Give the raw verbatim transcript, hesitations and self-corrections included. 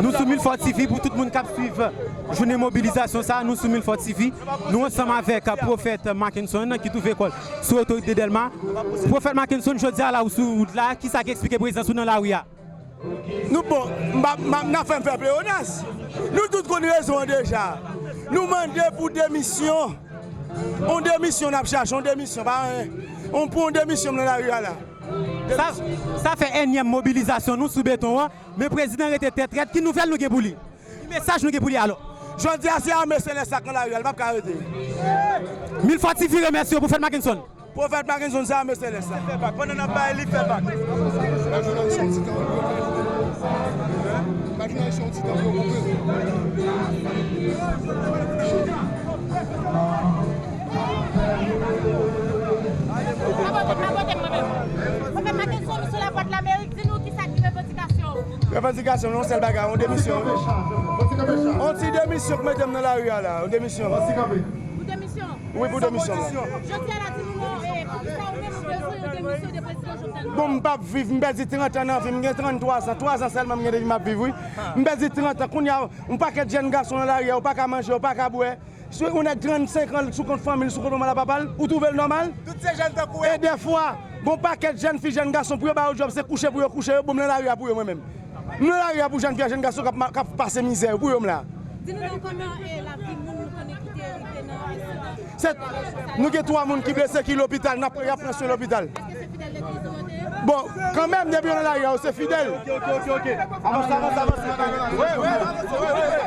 Nou sou Milford T V pou tout moun k ap swiv jounen mobilizasyon sa a, nou sou Milford T V. Nou ansanm avèk Pwofèt Mackenson ki twouve kò l sou otorite Dèlma. Pwofèt Mackenson, jodi a la ou sou wout la, kisa ki eksplike prezans ou nan lari a? Nou bon, m pa, m pa, n ap fè m fè pleyonas. Nou tout konn rezon an deja. Nou mande pou demisyon. On demisyon n ap chache, on demisyon, pa anyen. On pou on demisyon m nan lari a la. Sa, sa fè ènyèm mobilizasyon nou sou beton an, men prezidan rete tètrèt. Ki nouvèl nou gen pou li? Ki mesaj nou gen pou li alò? Jodi a se ame selès la k nan lari a, li p ap ka rete. Milford T V remèsye w, Pwofèt Mackenson. Pwofèt Mackenson, se ame selès la. Fè bak, pandan n ap bay li fè bak. Imajinasyon ti tan pou yo konprann. Imajinasyon ti tan pou yo konprann. Pwofèt Mackenson, nou sou lavwa de lamerik, di nou kisa ki revandikasyon ou? Revandikasyon, yon sèl bagay, yon demisyon. Yon ti demisyon k mete m nan lari a la, yon demisyon. Pou demisyon? Wi, pou demisyon. Jodi a la, di nou non, e, poukisa ou menm ou bezwen yon demisyon de prezidan Jovenel Moïse? Bon, m p ap viv, m pèdi trant an nan vi m, m gen tranntwa zan, twa zan sèlman m gen depi m ap viv, wi. M pèdi trant an, kounye a, yon pakèt jèn gason nan lari a, yo pa ka manje, yo pa ka bwè. Si yon nèg trannsenk an, sou kont fanmi l, sou kont manman l ak papa l, ou twouve l nòmal? Tout se jèn tankou w. E dèfwa, gon pakèt jèn fi, jèn gason, pou yo ba yo djòb, se kouche pou yo kouche, yo bon m nan lari a pou yo, mwen menm. M nan lari a pou jèn fi ak jèn gason k ap ma-, k ap pase mizè yo, pou yo m la. Di nou non, kòman, e, lavi moun nou konnen ki te rive nan aksidan? Se, nou gen twa moun ki blese ki lopital, n ap, y ap pran swen lopital. Èske se fidèl legliz ou yo te ye? Bon, kanmenm, depi yo nan lari a, yo se fidèl. Ok, ok, ok, ok. Avanse, avanse, avanse. Wi, wi, avanse, wi, wi, wi.